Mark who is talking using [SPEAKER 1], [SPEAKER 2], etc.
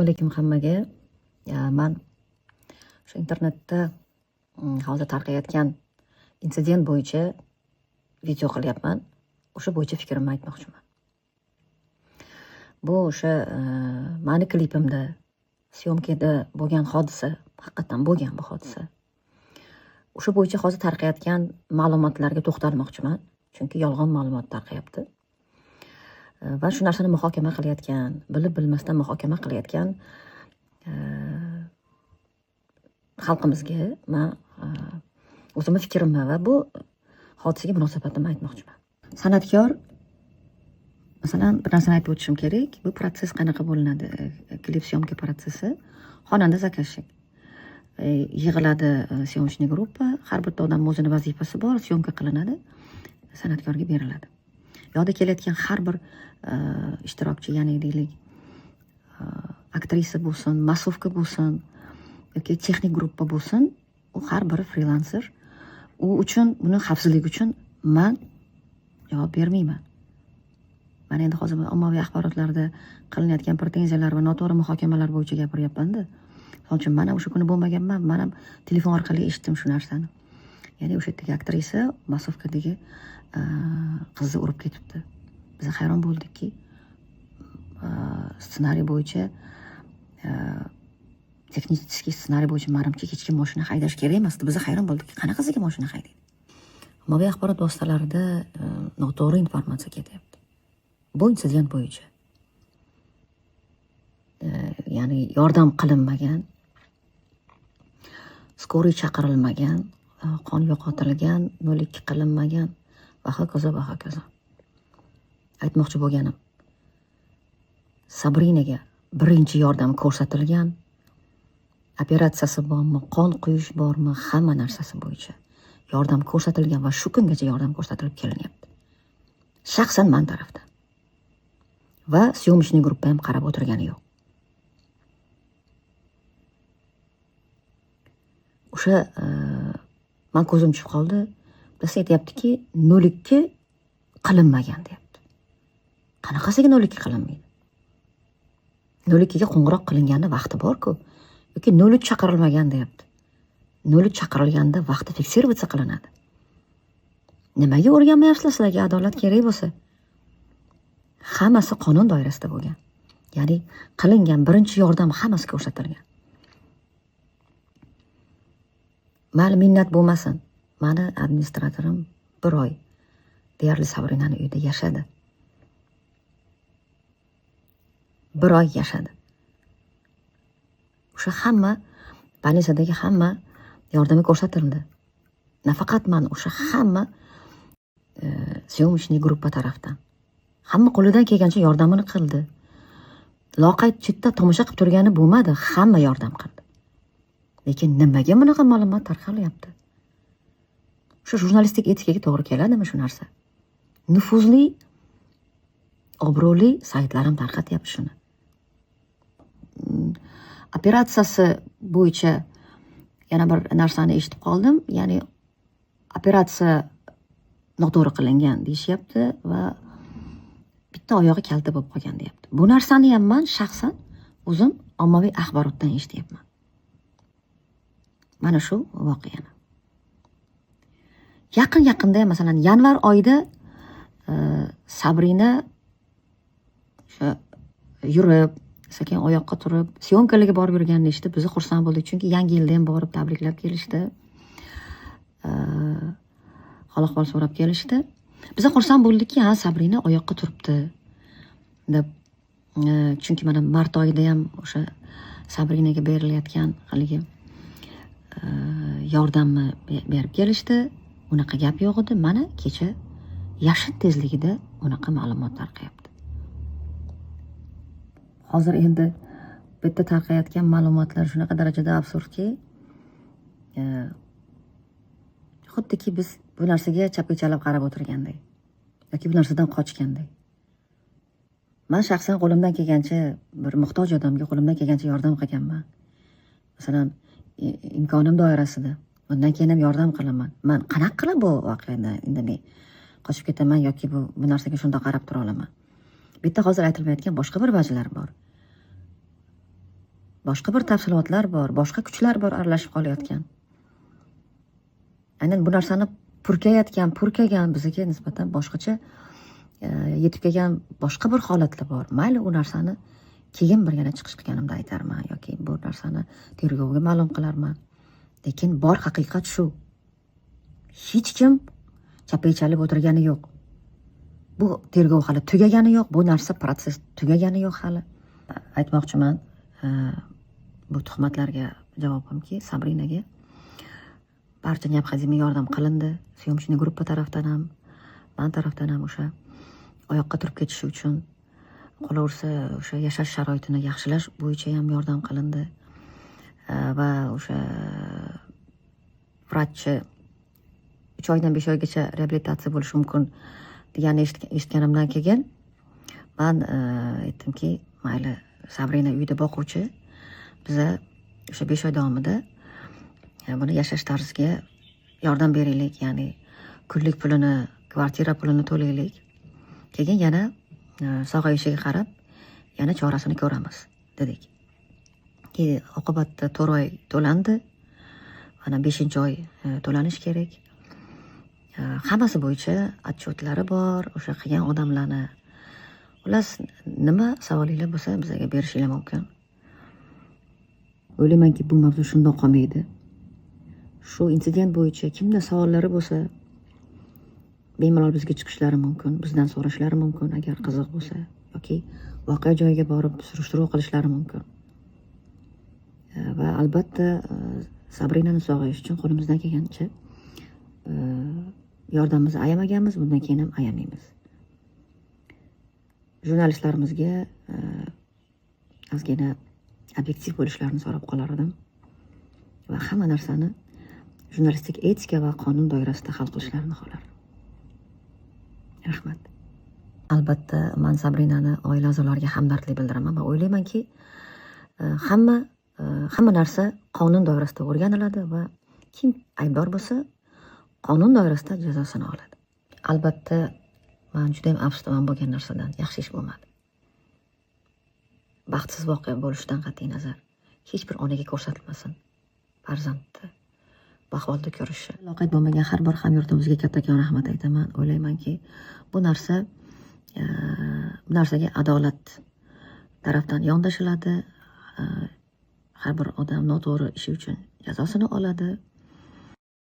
[SPEAKER 1] Alaykum hammaga. Man shu internetda hozir tarqayotgan insident bo'yicha video qilyapman. O'sha bo'yicha fikrimni aytmoqchiman. Bu o'sha mani klipimda, syomkada bo'lgan hodisa, haqiqatdan bo'lgan bu hodisa. O'sha bo'yicha hozir tarqayotgan ma'lumotlarga to'xtalmoqchiman. Chunki yolg'on ma'lumot tarqayapti. Va shu narsani muhokama qilayotgan, bilib bilmasdan muhokama qilayotgan xalqimizga man o'zimni fikrimni va bu hodisaga munosabatimni aytmoqchiman. San'atkor, masalan, bir narsani aytib o'tishim kerak. Bu protsess qanaqa bo'linadi? Klip syomka protsessi. Xonanda заказчик. Yig'iladi съёмочный группа, har bitta odamning o'zini vazifasi bor, syomka qilinadi, san'atkorga beriladi. Bu yoqda kelayotgan har bir ishtirokchi, ya'ni deylik, aktrisa bo'lsin, массовка bo'lsin yoki texnik gruppa bo'lsin, u har biri frilanser. U uchun, buni xavfsizligi uchun man javob bermayman. Man endi hozir ommaviy axborotlarda qilinayotgan pretenziyalar va noto'g'ri muhokamalar bo'yicha gapiryapman-da. Misol uchun, man ham o'sha kuni bo'lmaganman, man ham telefon orqali eshitdim shu narsani. Ya'ni o'sha yerdagi aktrisa массовка dagi qizni urib ketibdi. Biz hayron bo'ldikki, ssenariy bo'yicha, texnik ssenariy bo'yicha manimcha hech kim mashina haydash kerak emasdi. Biz hayron bo'ldikki, qanaqasiga mashina haydaydi? Ommaviy axborot vositalarida noto'g'ri informatsiya ketyapti. Bu insident bo'yicha. Ya'ni yordam qilinmagan, скорый chaqirilmagan, qon yo'qotilgan, 02 qilinmagan va hokazo va hokazo. Aytmoqchi bo'lganim, Sabrinaga birinchi yordam ko'rsatilgan, operatsiyasi bormi, qon quyish bormi, hamma narsasi bo'yicha yordam ko'rsatilgan va shu kungacha yordam ko'rsatilib kelinyapti. Shaxsan man tarafdan. Va съёмочный gruppa ham qarab o'tirgani yo'q. O'sha man ko'zim tushib qoldi. Bittasi aytyaptiki, 02 qilinmagan deyapti. Qanaqasiga 02 qilinmaydi? 02 ga qo'ng'iroq qilingani vaqti bor-ku. Yoki 03 chaqirilmagan deyapti. 03 chaqirilganda vaqti фиксироваться qilinadi. Nimaga o'rganmayapsizlar, sizlarga adolat kerak bo'lsa? Hammasi qonun doirasida bo'lgan. Ya'ni qilingan birinchi yordam hammasi ko'rsatilgan. Mayli, minnat bo'lmasin. Mani administratorim bir oy deyarli Sabrinani uyida yashadi. Bir oy yashadi. O'sha hamma больницадagi hamma yordami ko'rsatildi. Nafaqat man, o'sha hamma съёмочный gruppa tarafdan. Hamma qo'lidan kelgancha yordamini qildi. Loqayd chetda tomosha qilib turgani bo'lmadi, hamma yordam qildi. Lekin nimaga bunaqa ma'lumot tarqalyapti? Shu jurnalistik etikaga to'g'ri keladimi shu narsa? Nufuzli, obro'li saytlar ham tarqatyapti shuni. Operatsiyasi bo'yicha yana bir narsani eshitib qoldim. Ya'ni operatsiya noto'g'ri qilingan deyishyapti va bitta oyog'i kalta bo'lib qolgan deyapti. Bu narsani ham man shaxsan o'zim ommaviy axborotdan eshityapman. Mana shu voqeani. Yaqin-yaqinda, masalan, yanvar oyida Sabrina o'sha yurib, sekin oyoqqa turib, syomkalarga borib yurganini eshitib, biz xursand bo'ldik, chunki yangi yilda ham borib tabriklab kelishdi. Hol ahvol so'rab kelishdi. Biz xursand bo'ldikki, ha, Sabrina oyoqqa turibdi deb. Chunki mana mart oyida ham o'sha Sabrinaga berilayotgan haligi yordamni berib kelishdi. Unaqa gap yo'q edi. Mana kecha yashin tezligida unaqa ma'lumot tarqayapti. Hozir endi bu yerda tarqayotgan ma'lumotlar shunaqa darajada absurdki, xuddiki biz bu narsaga chapga chalab qarab o'tirganday yoki bu narsadan qochganday. Man shaxsan qo'limdan kelgancha bir muhtoj odamga qo'limdan kelgancha yordam qilganman. Masalan, imkonim doirasida. Bundan keyin ham yordam qilaman. Man qanaqa qilib bu voqeadan indamay qochib ketaman yoki bu narsaga shundoq qarab tura olaman? Bu yerda hozir aytilmayotgan boshqa bir vajlar bor. Boshqa bir tafsilotlar bor, boshqa kuchlar bor aralashib qolayotgan. Aynan bu narsani purkayotgan, purkagan bizga nisbatan boshqacha yetib kelgan boshqa bir holatlar bor. Mayli, u narsani keyin bir yana chiqish qilganimda aytarman yoki bu narsani tergovga ma'lum qilarman. Lekin bor haqiqat shu. Hech kim chapak chalib o'tirgani yo'q. Bu tergov hali tugagani yo'q, bu narsa, protsess tugagani yo'q hali. Aytmoqchiman, bu tuhmatlarga javobimki, Sabrinaga barcha необходимый yordam qilindi. Съемочный группа tarafdan ham, man tarafdan ham o'sha oyoqqa turib ketishi uchun, qolaversa, o'sha yashash sharoitini yaxshilash bo'yicha ham yordam qilindi. Va o'sha vrachchi 3 oydan 5 oygacha reabilitatsiya bo'lishi mumkin deganini eshitganimdan keyin man aytdimki, mayli, Sabrina uyda boquvchi, biza o'sha 5 oy davomida buni yashash tarziga yordam beraylik, ya'ni kunlik pulini, kvartira pulini to'laylik. Keyin yana sog'ayishiga qarab yana chorasini ko'ramiz dedik. Keyin oqibatda 4 oy to'landi. Mana 5 oy to'lanishi kerak. Hammasi bo'yicha отчет lari bor, o'sha qilgan odamlarni. Xullas, nima savolinglar bo'lsa, bizga berishinglar mumkin. O'ylaymanki, bu mavzu shundoq qolmaydi. Shu insident bo'yicha kimda savollari bo'lsa, bemalol bizga chiqishlari mumkin, bizdan so'rashlari mumkin agar qiziq bo'lsa yoki voqea joyiga borib surishtiruv qilishlari mumkin. Va albatta, Sabrinani sog'ayishi uchun qo'limizdan kelgancha yordamimizni ayamaganmiz, bundan keyin ham ayamaymiz. Jurnalistlarimizga ozgina obyektiv bo'lishlarini so'rab qolar edim va hamma narsani jurnalistik etika va qonun doirasida hal qilishlarini xohlardim. Rahmat. Albatta, man Sabrinani oila a'zolariga hamdardlik bildiraman va o'ylaymanki, hamma narsa qonun doirasida o'rganiladi va kim aybdor bo'lsa, qonun doirasida jazosini oladi. Albatta, man judayam afsusdaman bo'lgan narsadan. Yaxshi ish bo'lmadi. Baxtsiz voqea bo'lishidan qat'iy nazar, hech bir onaga ko'rsatilmasin farzandni bu ahvolda ko'rishi. Loqayd bo'lmagan har bir hamyurtimizga kattakon rahmat aytaman. O'ylaymanki, bu narsaga adolat tarafdan yondashiladi. Har bir odam noto'g'ri ishi uchun jazosini oladi.